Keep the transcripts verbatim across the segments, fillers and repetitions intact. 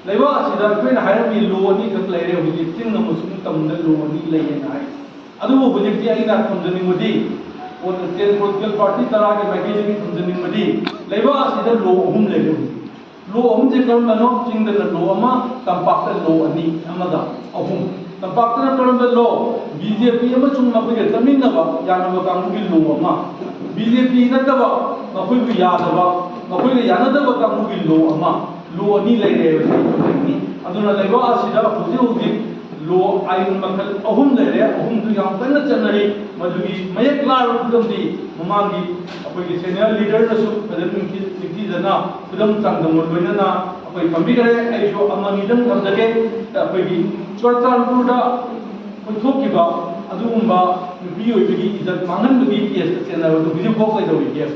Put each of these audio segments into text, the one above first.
ꯂꯩꯕꯥꯛ ꯑꯁꯤꯗ ꯑꯩꯈꯣꯏꯅ ꯍꯥꯏꯔꯝꯃꯤ ꯂꯣ ꯑꯅꯤꯈꯛ ꯂꯩꯔꯦ, ꯍꯧꯖꯤꯛ ꯆꯤꯡ ꯑꯃꯁꯨꯡ ꯇꯝꯗ ꯂꯣ ꯑꯅꯤ ꯂꯩꯌꯦꯅ ꯍꯥꯏ꯫ ꯑꯗꯨꯕꯨ ꯍꯧꯖꯤꯛꯇꯤ ꯑꯩꯅ ꯊꯝꯖꯅꯤꯡꯕꯗꯤ, ꯄꯣꯂꯤꯇꯤꯀꯦꯜ ꯄꯥꯔꯇꯤ ꯇꯔꯥꯒꯤ ꯃꯥꯏꯀꯩꯗꯒꯤ ꯊꯝꯖꯅꯤꯡꯕꯗꯤ, ꯂꯩꯕꯥꯛ ꯑꯁꯤꯗ ꯂꯣ ꯑꯍꯨꯝ ꯂꯩꯔꯦ ꯍꯧꯖꯤꯛ꯫ ꯂꯣ ꯑꯍꯨꯝꯁꯦ ꯀꯔꯝꯕꯅꯣ? ꯆꯤꯡꯗꯅ ꯂꯣ ꯑꯃ, ꯇꯝꯄꯥꯛꯇ ꯂꯣ ꯑꯅꯤ, ꯑꯃꯗ ꯑꯍꯨꯝ꯫ ꯇꯝꯄꯥꯛꯇꯅ ꯀꯔꯝꯕ ꯂꯣ? ꯕꯤ ꯖꯦ ꯄꯤ ꯑꯃꯁꯨꯡ ꯃꯈꯣꯏꯒ ꯆꯠꯃꯤꯟꯅꯕ ꯌꯥꯅꯕ ꯀꯥꯡꯕꯨꯒꯤ ꯂꯣ ꯑꯃ, ꯕꯤ ꯖꯦ ꯄꯤ ꯅꯠꯇꯕ, ꯃꯈꯣꯏꯕꯨ ꯌꯥꯗꯕ, ꯃꯈꯣꯏꯒ ꯌꯥꯅꯗꯕ ꯀꯥꯡꯕꯨꯒꯤ ꯂꯣ ꯑꯃ, ꯂꯣ ꯑꯅꯤ ꯂꯩꯔꯦ ꯍꯥꯏꯕꯁꯤ ꯈꯪꯅꯤꯡꯏ꯫ ꯑꯗꯨꯅ ꯂꯩꯕꯥꯛ ꯑꯁꯤꯗ ꯍꯧꯖꯤꯛ ꯍꯧꯖꯤꯛ ꯂꯣ ꯑꯥꯏꯟ ꯃꯈꯜ ꯑꯍꯨꯝ ꯂꯩꯔꯦ, ꯑꯍꯨꯝꯗꯨ ꯌꯥꯝ ꯀꯟꯅ ꯆꯠꯅꯔꯤ꯫ ꯃꯗꯨꯒꯤ ꯃꯌꯦꯛ ꯂꯥꯔꯕ ꯈꯨꯗꯝꯗꯤ ꯃꯃꯥꯡꯒꯤ ꯑꯩꯈꯣꯏꯒꯤ ꯁꯦꯅꯤꯌꯔ ꯂꯤꯗꯔꯅꯁꯨ ꯐꯖꯅ ꯅꯤꯡꯊꯤ-, ꯅꯤꯡꯊꯤꯖꯅ ꯈꯨꯗꯝ ꯆꯥꯡꯗꯝꯅ ꯂꯣꯏꯅꯅ ꯑꯩꯈꯣꯏ ꯄꯟꯕꯤꯈ꯭ꯔꯦ꯫ ꯑꯩꯁꯨ ꯑꯃ ꯑꯅꯤꯗꯪ ꯊꯝꯖꯒꯦ꯫ ꯑꯩꯈꯣꯏꯒꯤ ꯆꯨꯔꯆꯥꯟꯄꯨꯔꯗ ꯊꯣꯛꯈꯤꯕ ꯑꯗꯨꯒꯨꯝꯕ ꯅꯨꯄꯤ ꯑꯣꯏꯕꯒꯤ ꯏꯖꯠ ꯃꯥꯡꯍꯟꯕꯒꯤ ꯀꯦꯁꯇ ꯆꯦꯟꯅꯕꯗꯨ ꯍꯧꯖꯤꯛꯐꯥꯎ ꯀꯩꯗꯧꯔꯤꯒꯦ?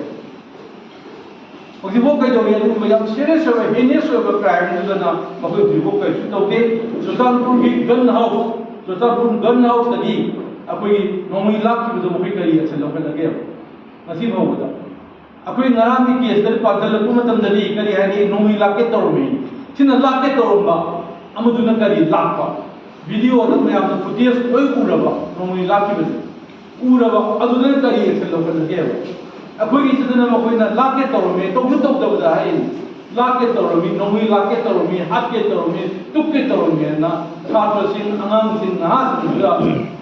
ꯍꯧꯖꯤꯛꯐꯥꯎ ꯀꯩꯗꯧꯔꯤ? ꯑꯗꯨꯒꯨꯝꯕ ꯌꯥꯝ ꯁꯤꯔꯤꯌꯁ ꯑꯣꯏꯕ, ꯍꯦꯅꯤꯌꯁ ꯑꯣꯏꯕ ꯀ꯭ꯔꯥꯏꯝꯗꯨꯗꯅ ꯃꯈꯣꯏ ꯍꯧꯖꯤꯛꯐꯥꯎ ꯀꯔꯤꯁꯨ ꯇꯧꯗꯦ꯫ ꯆꯨꯔꯆꯥꯟꯄꯨꯔꯒꯤ ꯒꯟ ꯍꯥꯎꯁ, ꯆꯨꯔꯆꯥꯟꯄꯨꯔ ꯒꯟ ꯍꯥꯎꯁꯇꯒꯤ ꯑꯩꯈꯣꯏꯒꯤ ꯅꯣꯡꯃꯩ ꯂꯥꯛꯈꯤꯕꯗꯣ ꯃꯈꯣꯏ ꯀꯔꯤ action ꯂꯧꯈꯠꯂꯒꯦ? ꯉꯁꯤ ꯐꯥꯎꯕꯗ ꯑꯩꯈꯣꯏ ꯉꯔꯥꯡꯒꯤ ꯀꯦꯁꯇ ꯄꯥꯟꯁꯤꯜꯂꯛꯄ ꯃꯇꯝꯗꯗꯤ ꯀꯔꯤ ꯍꯥꯏꯔꯤ? ꯅꯣꯡꯃꯩ ꯂꯥꯛꯀꯦ ꯇꯧꯔꯝꯃꯤ꯫ ꯁꯤꯅ ꯂꯥꯛꯀꯦ ꯇꯧꯔꯝꯕ, ꯑꯃꯗꯨꯅ ꯀꯔꯤ ꯂꯥꯛꯄ? ꯚꯤꯗꯤꯑꯣꯗ ꯃꯌꯥꯝꯅ ꯐꯨꯇꯦꯖ ꯂꯣꯏ ꯎꯔꯕ, ꯅꯣꯡꯃꯩ ꯂꯥꯛꯈꯤꯕꯁꯦ ꯎꯔꯕ, ꯑꯗꯨꯗ ꯀꯔꯤ action ꯂꯧꯈꯠꯂꯒꯦꯕ? ꯑꯩꯈꯣꯏꯒꯤꯁꯤꯗꯅ ꯃꯈꯣꯏꯅ ꯂꯥꯛꯀꯦ ꯇꯧꯔꯝꯃꯦ, ꯇꯧꯁꯨ ꯇꯧꯗꯕꯗ ꯍꯥꯏꯔꯤꯅꯤ꯫ ꯂꯥꯛꯀꯦ ꯇꯧꯔꯝꯃꯤ, ꯅꯣꯡꯃꯩ ꯂꯥꯛꯀꯦ ꯇꯧꯔꯝꯃꯤ, ꯍꯥꯠꯀꯦ ꯇꯧꯔꯝꯃꯤ, ꯇꯨꯞꯀꯦ ꯇꯧꯔꯝꯃꯤꯅ ꯁꯥꯇ꯭ꯔꯁꯤꯡ, ꯑꯉꯥꯡꯁꯤꯡ, ꯅꯍꯥꯁꯤꯡꯗꯨꯗ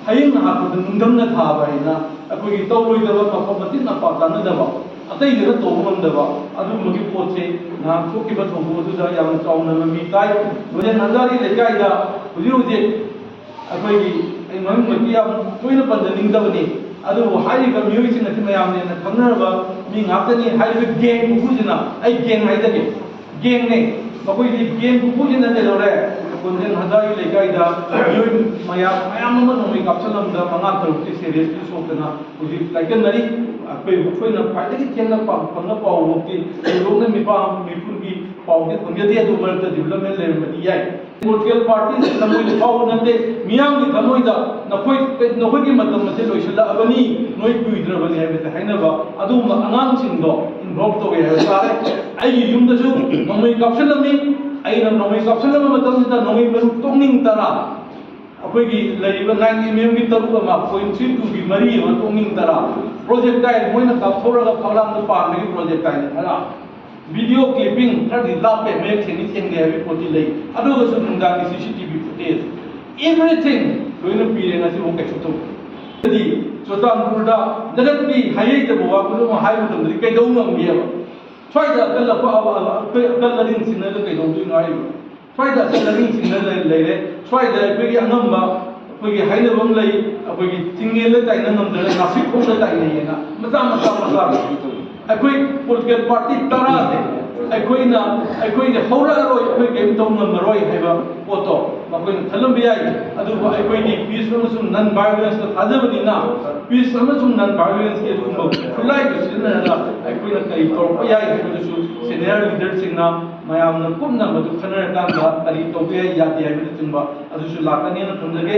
ꯍꯌꯦꯡ ꯅꯍꯥꯛꯄꯗ ꯅꯨꯡꯗꯝꯅ ꯊꯥꯕ ꯍꯥꯏꯅ ꯑꯩꯈꯣꯏꯒꯤ ꯇꯧꯔꯣꯏꯗꯕ, ꯃꯐꯝ ꯃꯇꯤꯛ ꯃꯄꯥ ꯆꯥꯅꯗꯕ, ꯑꯇꯩꯗꯅ ꯇꯧꯕ ꯉꯝꯗꯕ ꯑꯗꯨꯒꯨꯝꯕꯒꯤ ꯄꯣꯠꯁꯦ ꯅꯍꯥꯟ ꯊꯣꯛꯈꯤꯕ ꯊꯧꯗꯣꯛ ꯑꯗꯨꯗ ꯌꯥꯝꯅ ꯆꯥꯎꯅ ꯃꯃꯤ ꯇꯥꯏ꯫ ꯂꯣꯏꯅ ꯍꯟꯖꯥꯔꯤ ꯂꯩꯀꯥꯏꯗ ꯍꯧꯖꯤꯛ ꯍꯧꯖꯤꯛ ꯑꯩꯈꯣꯏꯒꯤ, ꯑꯩ ꯃꯃꯤꯡ ꯃꯛꯇꯤ ꯌꯥꯝ ꯇꯣꯏꯅ ꯄꯟꯖꯅꯤꯡꯗꯕꯅꯤ, ꯑꯗꯨꯕꯨ ꯍꯥꯏꯔꯤꯕ ꯃꯤꯑꯣꯏꯁꯤꯡ ꯑꯁꯤ ꯃꯌꯥꯝꯅ ꯍꯦꯟꯅ ꯈꯪꯅꯔꯕ ꯃꯤ ꯉꯥꯛꯇꯅꯤ꯫ ꯍꯥꯏꯔꯤꯕ ꯒꯦꯡ ꯃꯄꯨꯁꯤꯅ, ꯑꯩ ꯒꯦꯡ ꯍꯥꯏꯖꯒꯦ, ꯒꯦꯡꯅꯦ꯫ ꯃꯈꯣꯏꯗꯤ ꯒꯦꯡ ꯃꯄꯨꯁꯤꯅ ꯀꯩꯗꯧꯔꯦ? ꯀꯣꯟꯖꯦꯡ ꯍꯖꯥꯔꯤ ꯂꯩꯀꯥꯏꯗ ꯃꯤꯑꯣꯏ ꯃꯌꯥꯝ, ꯃꯌꯥꯝ ꯑꯃ ꯅꯣꯡꯃꯩ ꯀꯥꯞꯁꯤꯜꯂꯝꯕꯗ ꯃꯉꯥ ꯇꯔꯨꯛꯇꯤ ꯁꯦꯔꯤꯌꯁꯂꯤ ꯁꯣꯛꯇꯅ ꯍꯧꯖꯤꯛ ꯂꯥꯏꯀꯠꯅꯔꯤ꯫ ꯑꯩꯈꯣꯏ, ꯑꯩꯈꯣꯏꯅ ꯈ꯭ꯋꯥꯏꯗꯒꯤ ꯊꯦꯡꯅ ꯄꯥ-, ꯐꯪꯕ ꯄꯥꯎꯃꯛꯇꯤ ꯊꯣꯏꯗꯣꯛꯅ ꯃꯤꯄꯥ-, ꯃꯤꯄꯨꯝꯒꯤ ꯄꯥꯎꯗꯤ ꯐꯪꯖꯗꯦ, ꯑꯗꯨ ꯃꯔꯛꯇ ꯗꯤꯕꯂꯞꯃꯦꯟ ꯂꯩꯔꯝꯕꯗꯤ ꯌꯥꯏ꯫ ꯄꯣꯂꯤꯇꯤꯀꯦꯜ ꯄꯥꯔꯇꯤꯁꯤꯡ ꯊꯃꯣꯏꯗ ꯐꯥꯎꯕ ꯅꯠꯇꯦ, ꯃꯤꯌꯥꯝꯒꯤ ꯊꯃꯣꯏꯗ ꯅꯈꯣꯏ, ꯅꯈꯣꯏꯒꯤ ꯃꯇꯝ ꯑꯁꯤ ꯂꯣꯏꯁꯤꯜꯂꯛꯑꯕꯅꯤ, ꯅꯣꯏ ꯀꯨꯏꯗ꯭ꯔꯕꯅꯤ ꯍꯥꯏꯕꯁꯦ ꯍꯥꯏꯅꯕ ꯑꯗꯨꯒꯨꯝꯕ ꯑꯉꯥꯡꯁꯤꯡꯗꯣ ꯏꯟꯚꯣꯜꯕ ꯇꯧꯋꯦ ꯍꯥꯏꯕ ꯇꯥꯔꯦ꯫ ꯑꯩꯒꯤ ꯌꯨꯝꯗꯁꯨ ꯅꯣꯡꯃꯩ ꯀꯥꯞꯁꯤꯜꯂꯝꯃꯤ꯫ ꯑꯩꯅ ꯅꯣꯡꯃꯩ ꯀꯥꯞꯁꯤꯜꯂꯕ ꯃꯇꯝꯁꯤꯗ ꯅꯣꯡꯃꯩ ꯃꯔꯨ ꯇꯣꯛꯅꯤꯡ ꯇꯔꯥ, ꯑꯩꯈꯣꯏꯒꯤ ꯂꯩꯔꯤꯕ ꯅꯥꯏꯟ ꯑꯦꯝ ꯑꯦꯝꯒꯤ ꯇꯔꯨꯛ ꯑꯃ, ꯄꯣꯏꯟ ꯊ꯭ꯔꯤ ꯇꯨꯒꯤ ꯃꯔꯤ ꯑꯃ, ꯇꯣꯛꯅꯤꯡ ꯇꯔꯥ, ꯄ꯭ꯔꯣꯖꯦꯛꯇꯥꯏꯜ ꯃꯣꯏꯅ ꯀꯥꯞꯊꯣꯔꯒ ꯐꯛꯂꯥꯡꯗ ꯄꯥꯟꯕꯒꯤ ꯄ꯭ꯔꯣꯖꯦꯛꯇꯥꯏꯜ ꯈꯔ, ꯚꯤꯗꯤꯑꯣ ꯀ꯭ꯂꯤꯞꯄꯤꯡ ꯈꯔꯗꯤ ꯂꯥꯞꯄꯦ, ꯃꯌꯦꯛ ꯁꯦꯡꯗꯤ ꯁꯦꯡꯗꯦ ꯍꯥꯏꯕꯒꯤ ꯄꯣꯠꯇꯤ ꯂꯩ꯫ ꯑꯗꯨꯒꯁꯨ ꯅꯨꯡꯗꯥꯡꯒꯤ ꯁꯤ C T V footage, everything ꯂꯣꯏꯅ ꯄꯤꯔꯦ, ꯉꯁꯤꯐꯥꯎ ꯀꯩꯁꯨ ꯇꯧꯗꯦ꯫ ꯑꯗꯨꯗꯤ ꯆꯨꯔꯆꯥꯟꯄꯨꯔꯗ ꯖꯒꯠꯀꯤ ꯍꯥꯏꯍꯩꯗꯕ ꯋꯥ ꯄꯨꯝꯅꯃꯛ ꯍꯥꯏꯕ ꯃꯇꯝꯗꯗꯤ ꯀꯩꯗꯧ ꯉꯝꯒꯦꯕ? ꯁ꯭ꯋꯥꯏꯗ ꯑꯀꯜ ꯑꯄꯥꯕ, ꯑꯩꯈꯣꯏ ꯑꯀꯜ ꯑꯔꯤꯡ ꯁꯤꯡꯅꯔꯒ ꯀꯩꯗꯧꯗꯣꯏꯅꯣ ꯍꯥꯏꯔꯤꯕ? ꯁ꯭ꯋꯥꯏꯗ ꯑꯀꯜ ꯑꯔꯤꯡ ꯁꯤꯡꯅ ꯂꯩ-, ꯂꯩꯔꯦ꯫ ꯁ꯭ꯋꯥꯏꯗ ꯑꯩꯈꯣꯏꯒꯤ ꯑꯉꯝꯕ, ꯑꯩꯈꯣꯏꯒꯤ ꯍꯥꯏꯅꯕ ꯑꯃ ꯂꯩ, ꯑꯩꯈꯣꯏꯒꯤ ꯆꯤꯡꯉꯦꯜꯗ ꯇꯥꯏꯅ ꯉꯝꯗ꯭ꯔꯒ ꯅꯥꯁꯤꯛ ꯈꯣꯡꯗ ꯇꯥꯏꯅꯩꯌꯦꯅ, ꯃꯆꯥ ꯃꯆꯥ ꯃꯆꯥ꯫ ꯑꯩꯈꯣꯏ ꯄꯣꯂꯤꯇꯤꯀꯦꯜ ꯄꯥꯔꯇꯤ ꯇꯔꯥꯁꯦ ꯑꯩꯈꯣꯏꯅ, ꯑꯩꯈꯣꯏꯅ ꯍꯧꯔꯛꯑꯔꯣꯏ, ꯑꯩꯈꯣꯏ ꯀꯔꯤꯝ ꯇꯧ ꯉꯝꯃꯔꯣꯏ ꯍꯥꯏꯕ ꯄꯣꯠꯇꯣ ꯃꯈꯣꯏꯅ ꯈꯜꯂꯝꯕ ꯌꯥꯏ꯫ ꯑꯗꯨꯕꯨ ꯑꯩꯈꯣꯏꯗꯤ ꯄꯤꯁ ꯑꯃꯁꯨꯡ ꯅꯟ ꯚꯥꯏꯑꯣꯂꯦꯟꯁꯇ ꯊꯥꯖꯕꯅꯤꯅ, ꯄꯤꯁ ꯑꯃꯁꯨꯡ ꯅꯟ ꯚꯥꯏꯑꯣꯂꯦꯟꯁꯀꯤ ꯑꯗꯨꯒꯨꯝꯕ ꯈꯨꯠꯂꯥꯏꯗꯨ ꯁꯤꯖꯤꯟꯅꯔꯒ ꯑꯩꯈꯣꯏꯅ ꯀꯔꯤ ꯇꯧꯔꯛꯄ ꯌꯥꯏ ꯍꯥꯏꯕꯗꯨꯁꯨ ꯁꯦꯅꯤꯌꯔ ꯂꯤꯗꯔꯁꯤꯡꯅ ꯃꯌꯥꯝꯅ ꯀꯨꯞꯅ ꯃꯗꯨ ꯈꯟꯅꯔꯀꯥꯟꯗ ꯀꯔꯤ ꯇꯧꯕ ꯌꯥꯏ, ꯌꯥꯗꯦ ꯍꯥꯏꯕꯅꯆꯤꯡꯕ ꯑꯗꯨꯁꯨ ꯂꯥꯛꯀꯅꯤꯅ ꯊꯝꯖꯒꯦ꯫